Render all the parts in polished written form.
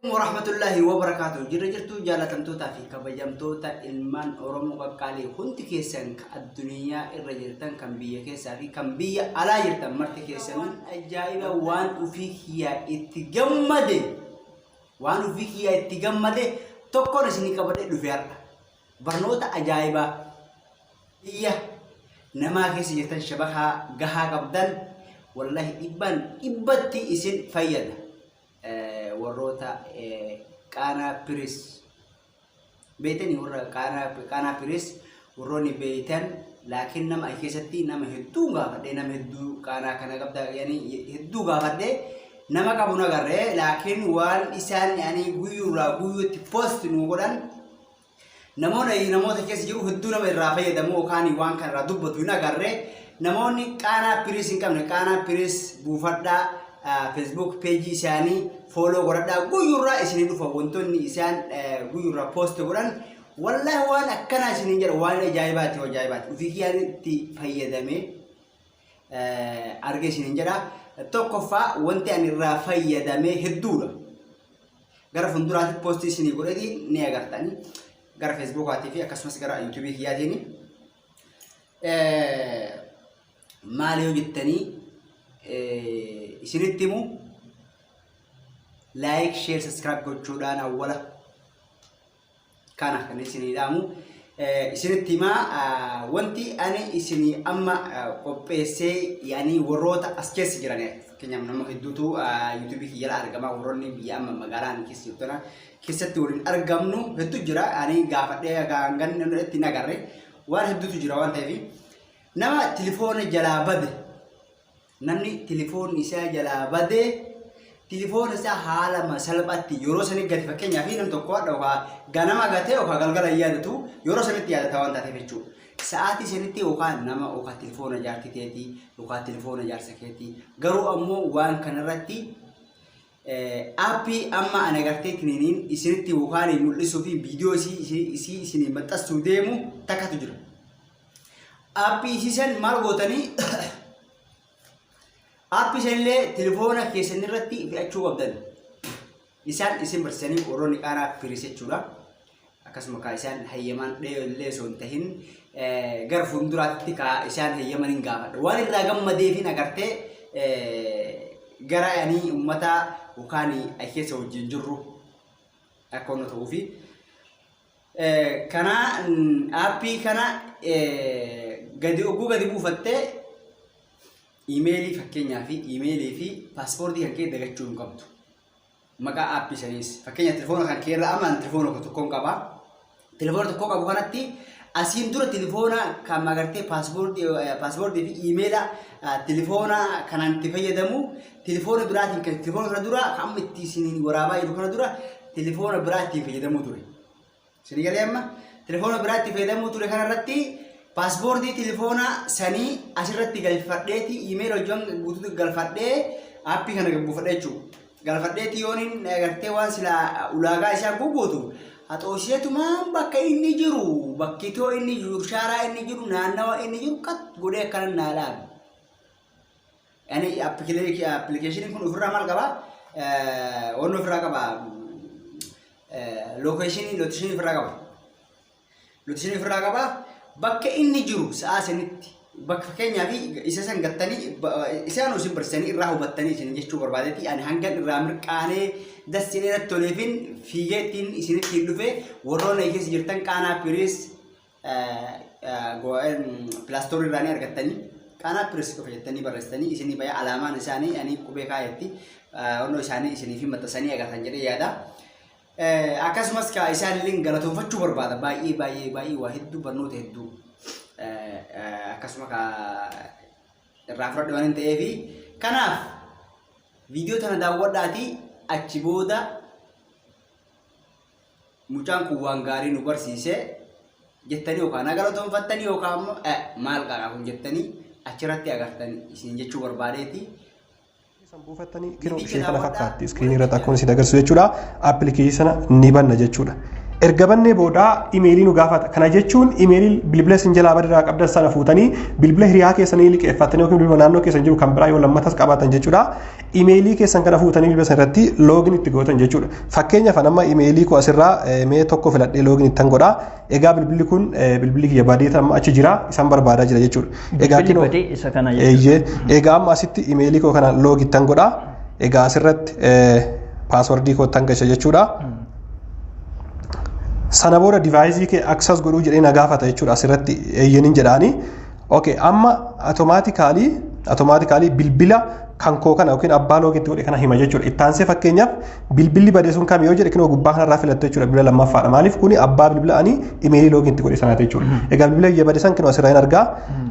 Warahmatullahi wabarakaatu. Jirra jirtuu, jaalatamtootaa fi kabajamtoota ilmaan Oromoo qaqqaalii, hundi keessan kan addunyaa irra jirtan, kan biyya keessaa fi kan biyya alaa jirtan marti keessan, waan ajaa'iba, waan ofii kiyyaa itti gammade, waan ofii kiyyaa itti gammade tokkoon isinii qabadhee dhufe har'a. Barnoota ajaa'ibaa biyya namaa keessa jirtan, shabakaa gahaa qabdan, wallahi dhibbaan dhibbatti isin fayyada. Warroota Qaanaa Piris beeytanii, warra Qaanaa Piris warroonni beeytan, laakiin nama keessatti nama hedduu gaafadhee, nama hedduu qaanaa kana qabda yani hedduu gaafadhee nama qabu nagarree, laakiin waan isaan yani guyyuurraa guyyuutti post nu godhan, namoota keessa jiru hedduu nama irraa fayyadamu yookaan waan kana irraa dubbatu hin agarre. Namoonni Qaanaa Piriis hin qabne, Qaanaa Piriis buufadhaa, Facebook peejii isaanii follow godhadhaa. Guyyuurraa isinii dhufa wantoonni isaan guyyuurraa post godhan. Wallaahi waan akkanaa isiniin jedha, waan ajaa'ibaati, ajaa'ibaati. Ofii kiyyaan itti fayyadamee argee isiniin jedha. Tokkoffaa, wanti ani irraa fayyadamee hedduudha. Gara fuulduraatti poostii isinii godheeti ni agartani. Gara Feesbuukaatii fi akkasumas gara Yuutuubii kiyyaatiin. Maal yoo jettanii isinitti himu, like, share, subscribe gochuudhaan awwala kana kan isinii dhaamu isinitti himaa. Wanti ani isinii amma qopheessee yaani warroota as keessa jiran, fakkeenyaaf nama hedduutu Yuutuubii kiyyala argama. Warroonni biyya amma magaalaan keessa jirtu tana keessatti waliin argamnu hedduu jira. Ani gaafadhee hangan itti hin agarre waan hedduutu jira waan ta'eef, nama tilifoona jalaa bade, namni tilifoonni isaa jalaa bade, tilifoona isaa haala salphaatti yeroo sanii gate, fakkeenyaaf nam tokko yookaan ganama gate yookaan galgala hin yaadatu, yeroo sanitti yaadata waan taateef jechuudha. Sa'aatii sanitti yookaan nama yookaan tilifoona jaartii keetii yookaan tilifoona jaarsa keetii, garuu ammoo waan kanarratti aappii amma ani agartee tiniiniin isinitti yookaan mul'isuu fi viidiyoo isii isinii maxxansuu deemu takkatu jira. Aappii isii san maal gootanii, aappii sanillee tilifoona keessan irratti fe'achuu qabdan. Isaan isin barsiisanii warroonni Qaanaa Piriis jechuudha. Akkasuma kaa isaan hayyamaan illee osoo hin tahin gara fuulduraatti kaa isaan hayyaman hin gaafadha. Waan irraa gammadeefin agartee gara ani uummata yookaan keessa wajjin jirru akka inni ta'uufi. Kana aappii kana gadi oguu gadi buufattee, iimeelii, fakkeenyaa fi iimeelii fi paaspoortii kan kee dagachuu hin qabdu. Maqaa aappii saniis, fakkeenya telefoona kan kee irra, amma telefoona tokkoon qaba. Telefoona tokko qabu kanatti asiin dura telefoona kan agartee paaspoortii fi iimeela telefoona kanaan itti fayyadamu, telefoona biraatiin kan telefoona kana dura, kan amma itti isin waraabaa jiru kana dura, telefoona biraa ittiin fayyadamuu ture. Isin galee? Amma telefoona biraa itti fayyadamuu ture kanarratti paaspoortii telefoona sanii asirratti galfadheeti, iimeela hojii guutuutti galfadhee, aappii kana buufadhee jechuudha. Galfadheeti yooniin agartee waan silaa ulaagaa isaa guutu haxoosheetumaan bakka inni jiru, bakkitoo inni jiru, shaaraa inni jiru, naannawa inni jiru kat godhee akkana naa dhaabe. Yani appilikeeshiniin kun ofirraa maal qabaa? Wanni ofirraa qaba, lookeeshinii ofirraa qaba. Lookeeshinii ofirraa qaba. Bakka inni jiru sa'aa sanitti, bakka fakkeenyaaf isa san gattanii, isaan isin barsiisanii irraa hubattanii isin jechuu barbaadetti, ani hangan irraa mirqaanee dassinee natti toleefin fiigee ittiin isinitti hin dhufe. Warroonni keessa jirtan, Qaanaa Piriis Play Store irraa ni argattanii. Qaanaa Piriis qofa jettanii barreessitanii isinii baya. Alaamaan isaanii ani qubee kaayetti onnoo isaanii isinii fi maxxansanii agartan jedhee yaada. Akkasumas ka isaan illee galatoonfachuu barbaada, baay'ee baay'ee baay'ee waa hedduu, barnoota hedduu akkasuma ka irraa fudhadhe waan hin ta'eefi, kanaaf viidiyoo tana daawwadhaatii achi booda mucaan kun waan gaarii nu barsiise jettanii yookaan na galatoonfattanii yookaan immoo maal qaaqa kun jettanii achirratti agartan isin jechuu barbaadeeti. San buufattanii kinoo ishee kana fakkaatti iskiriinii irratti akkuma isin agarsiisu jechuudha. Appilikeeshinii sana ni banna jechuudha. Erga bannee booda imeelii nu gaafata. Kana jechuun imeelii bilbila isin jalaa badirraa qabdan sana fuutanii bilbila hiriyaa keessanii liqeeffatanii yookiin bilbila naannoo keessan jiru kan biraa yoo lammatas qabaatan jechuudha. Imeelii keessan kana fuutanii bilbila sana irratti login itti gootan jechuudha. Fakkeenyaaf amma imeelii koo asirraa mee tokko filadhee login ittan godha. Egaa bilbilli kun bilbilli kiyya badee amma achi jira, isaan barbaadaa jira jechuudha. Egaa badee isa kana jechuudha. Egaa amma asitti imeelii koo kana login ittan godha. Egaa asirratti passwordii koo ittan galcha jechuudha. Sana booda deviceii kee access godhuu jedhee na gaafata jechuudha, asirratti eeyyaniin jedhaani. Okay, amma automatically bilbila kan koo kana yookiin abbaa logintti godhe kana hima jechuudha. Ittaansee fakkeenyaaf bilbilli badee sun kam yoo jedhe, kinoo gubbaa kanarraa filattu jechuudha, bilbila lammaffaadha. Maaliif? Kuni abbaa bilbila ani imeelii logintti godhe sanaati jechuudha. Egaa bilbila kiyya badee san kinoo asirraa hin argaa.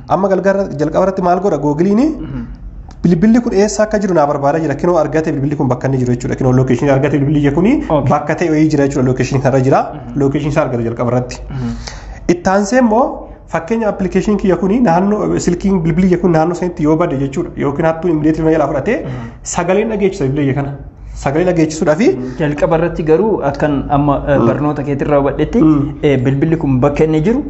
Amma jalqaba irratti maal godha Googleiin? Bilbilli kun eessa akka jiru naa barbaadaa jira. Kinoo argate, bilbilli kun bakka inni jiru jechuudha. Kinoo locationii argate, bilbilli kuni bakka ta'e wayii jira jechuudha. Locationii kanarra jira. Locationii isaa argate jalqaba irratti. Ittaansee immoo fakkeenya applicationii kiyya kuni naannoo silkiin bilbilli kiyya kun naannoo sanitti yoo bade jechuudha. Yookiin hattuun immediately na jalaa fudhatee, sagaleen dhageechisa bilbilli kana. Sagalee dhageechisuudhaa fi Jalqaba irratti garuu akkan amma barnoota keetirraa hubadhetti, bilbilli kun bakka inni jiru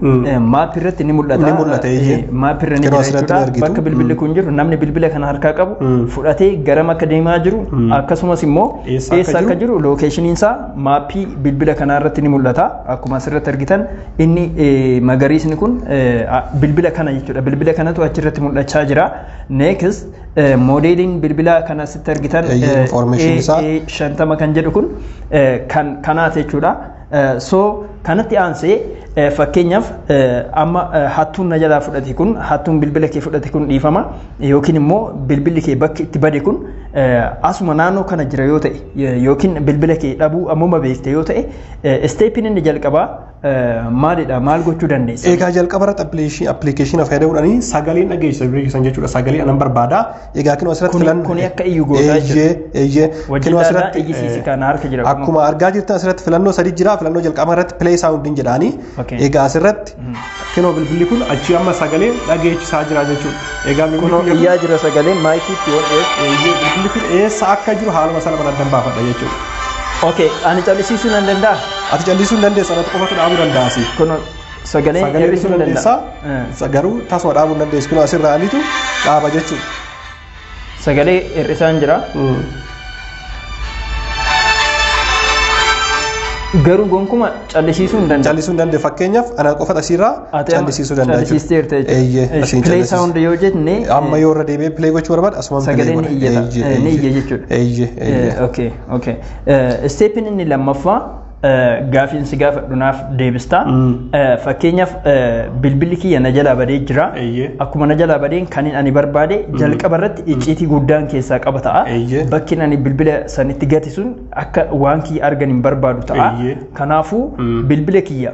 mapii irratti ni mul'ata. Ni mul'ata, eeyyee. Mapii irra ni Yeroo jira asirratti jechuudha. ni argitu. Bakka bilbilli kun jiru namni bilbila kana harkaa qabu fudhatee garam akka deemaa jiru, akkasumas immoo eessa akka eessa akka jiru locationiin isaa mapii bilbila kanaa irratti ni mul'ata. Akkuma asirratti argitan inni magariisni kun bilbila kana jechuudha. Bilbila kanatu achirratti mul'achaa jira. Next, modeliin bilbila kana asitti argitan Eeyyee, information isaa. AA50 kan jedhu kun kan kanaati jechuudha. So kanatti aansee fakkeenyaaf amma hattuun na jalaa fudhate kun, hattuun bilbila kee fudhate kun, dhiifama, yookiin immoo bilbilli kee bakki itti bade kun asuma naannoo kana jira yoo ta'e, yookiin bilbila kee dhabuu ammuma beekte yoo ta'e, stepiin inni jalqabaa maalidha? Maal gochuu dandeessa? Egaa jalqaba irratti applicationii fayyadamuudhaan sagaleen dhageessisa bilbila keessan jechuudha. Sagalee anan barbaada. Egaa kinoo asirratti Kuni akka iyyu gootaa jechuudha. Eeyyee, eeyyee. Wajjin Kinoo ilaalaa asirratti iyyisiisi kana harka jira. Akkuma argaa jirtan asirratti filannoo sadi jira. Filannoo jalqaba irratti play soundiin jedhaani. Egaa asirratti kinoo bilbilli kun achi amma sagalee dhageessisaa jira jechuudha. Egaa bilbilli Kunoo kun iyyaa jira sagaleen miciitti yoo dhiyeessu. Eeyyee, bilbilli kun eessa akka jiru haaluma sana addan baafadha jechuudha. Okay, ani callisisuu nan danda'a. Ati callisuu hin dandeessu, anatu qofatu dhaabuu danda'a. Kunoo sagalee Sagalee hir'isuu hir'isuu hin dandeessa. danda'a. Garuu tasuma dhaabuu hin dandeessu. Kunoo asirraa anitu dhaaba jechuudha. Sagalee hir'isaan jira. Garuu gonkuma callisiisuu hin danda'u. Callisuu hin dandeessu. Fakkeenyaaf ana qofa asirraa Ati amma callisiisuu danda'a jechuudha. callisiisteerta jechuudha. Eeyyee, asiin Play callisiisa. sound yoo jenne Amma yoo irra deebi'ee play gochuu barbaade asumaan play sagaleen ni godha. iyyata. Eeyyee, Ni eeyyee. iyya jechuudha. Eeyyee, eeyyee. Okay. Stepiin inni lammaffaa gaafiin si gaafadhu naaf deebista. Fakkeenyaaf bilbilli kiyya na jalaa badee jira. Akkuma na jalaa badeen kan ani barbaade jalqaba irratti icciitii guddaan keessaa qaba ta'a. Bakki ani bilbila sanitti gati sun akka waan kiyya argan hin barbaadu ta'a. Kanaafuu bilbila kiyya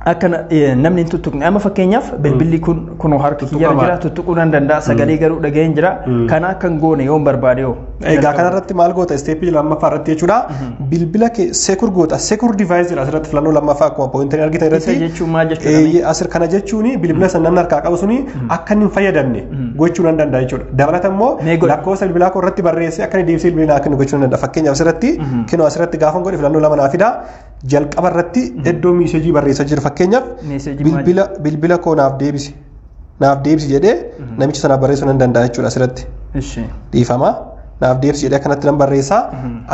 akka namni hin tuttuqne, amma fakkeenyaaf bilbilli kun kunoo harka kiyya irra jira, tuttuquu nan danda'a, sagalee garuu dhaga'een jira, kana akka hin goone yoon barbaade hoo? Egaa kanarratti maal goota stepii lammaffaa irratti jechuudha. Bilbila kee secure goota. Secure device jedha asirratti filannoo lammaffaa akkuma pointerii argitan Isa irratti. jechuun maal jechuudha? Eeyyee, asir kana jechuun bilbila sana namni harkaa qabu suni akka inni hin fayyadamne gochuu nan danda'a jechuudha. Dabalata immoo Mee godhi. lakkoofsa bilbilaa koo irratti barreessee akka inni deebisee bilbila naa kennu gochuu nan danda'a. Fakkeenyaaf asirratti kinoo asirratti gaafa godhe filannoo lama naa fida. Jalqaba irratti iddoo messageii barreessaa jiru, fakkeenyaaf Messageii maal? bilbila koo naaf deebisi. Naaf deebisi jedhee namicha sanaaf barreessuu nan danda'a jechuudha asirratti. Dhiifama. Naaf deebisi jedhee akkanatti nan barreessaa.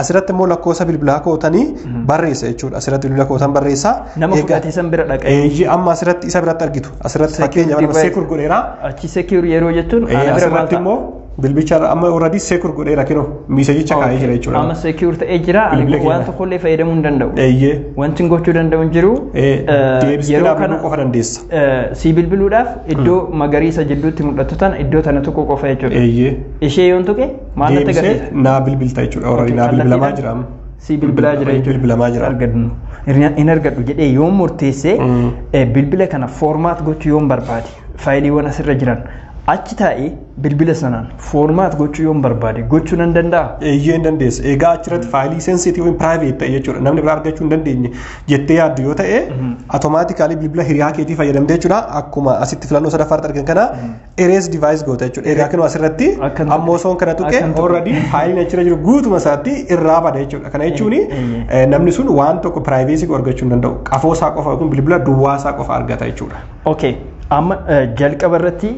Asirratti immoo lakkoofsa bilbilaa kootanii barreessa jechuudha. Asirratti bilbila kootan barreessaa. Nama Egaa- fudhatee san bira dhaqee. Eeyyee, amma asirratti isa biratti argitu. Asirratti Secure fakkeenyaaf nama device. secure godheera. Achi secure yeroo jechuun ana bira maal Asirratti ta'a? immoo bilbicha amma already secure godheera, kinoo messageicha kaa'ee jira jechuudha. Amma secure ta'ee jira, ani Bilbila waan keenya. tokkollee fayyadamuu hin danda'u. Wanti gochuu danda'u hin jiru. Deebistee Yeroo dhaabuu kana qofa dandeessa. Si bilbiluudhaaf iddoo magariisa jidduutti mul'atu tana, iddoo tana tokko qofa jechuudha. Ishee yoon tuqe maal natti Deebisee agarsiisa? naa bilbilta jechuudha. Already naa bilbilamaa jira amma. Si bilbilaa jira jechuudha. Bilbilamaa jira. Argadnu. Hin argadhu jedhee yoon murteessee, bilbila kana format gochuu yoon barbaade, fileiiwwan asirra jiran Achi taa'ee bilbila sanaan format gochuu yoon barbaade gochuu nan danda'a? Eeyyee, hin dandeessa. Egaa achirratti faayilii sensitive yookiin private ta'e jechuudha. Namni biraa argachuu hin dandeenye jettee yaaddu yoo ta'e, automatically bilbila hiriyaa keetii fayyadamtee jechuudha. Akkuma asitti filannoo sadaffaatti argan kana erase device goota jechuudha. Egaa kunoo asirratti ammoo osoon kana tuqe already faayiliin achirra jiru guutuma isaatti irraa bada jechuudha. Kana jechuun namni sun waan tokko privacy argachuu hin danda'u. Qafoo isaa qofa yookiin bilbila duwwaa isaa qofa argata jechuudha. Okay. Amma jalqaba irratti